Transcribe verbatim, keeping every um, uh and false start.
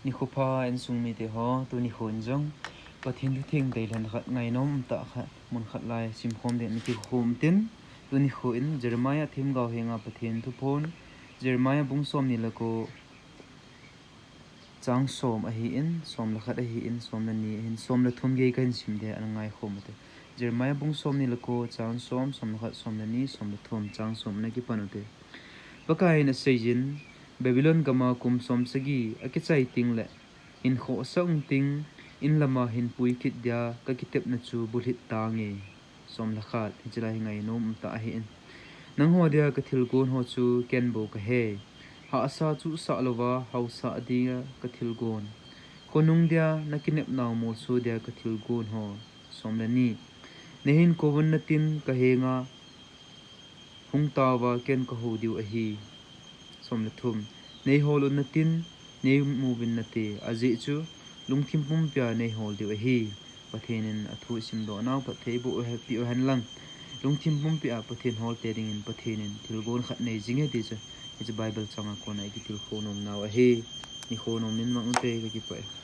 Nikho pha insung mite ho, tuni kho in jong Pathen thu theng dei lhon khat ngainom tah khat mun khat lai simkhom ding in kikhom tin, tuni kho in Jeremiah themgao henga Pathen thuphon, Jeremiah bung somni le ko, chang som ahin, som le khat ahin, som le ni ahin, som le thum gei kahin sim ding, ana ngaikhom ute. Jeremiah bung somni le ko, chang som, som le khat, som le ni, som le thum, chang som ana kipan ute. Pakaiyin aseiyin, Babylon gama kum som sagi akichai tengle, hin khohsah ung ting, in lama hin pui kit dia kakitepna chu bulhit tange. Som le khat, hiche lai hi ngainom tah ahin. Nangho dia kathilgon ho chu ken bou kahe. Hahsa chuhsah louva, haosa dia kathilgon. Khonung dia nakinepnau molso dia kathilgon ho. Som le ni. Neihin kouvin natin kahenga hung taova ken kahou diu ahi. Som le thum. Neihol un natin, neimuvin nate, ajeh chu lungthim pumpia neihol diu ahi. Pathen in athu isimdoh nau phatthei boh u he, peh u hen lang. Lungthim pumpia Pathen hol te dingin Pathen in thilgon khat nei jing e ti chu, hiche Bible changa kona ikitilkhou nom nau ahi. Nikho nom in mang ute, kakipah e.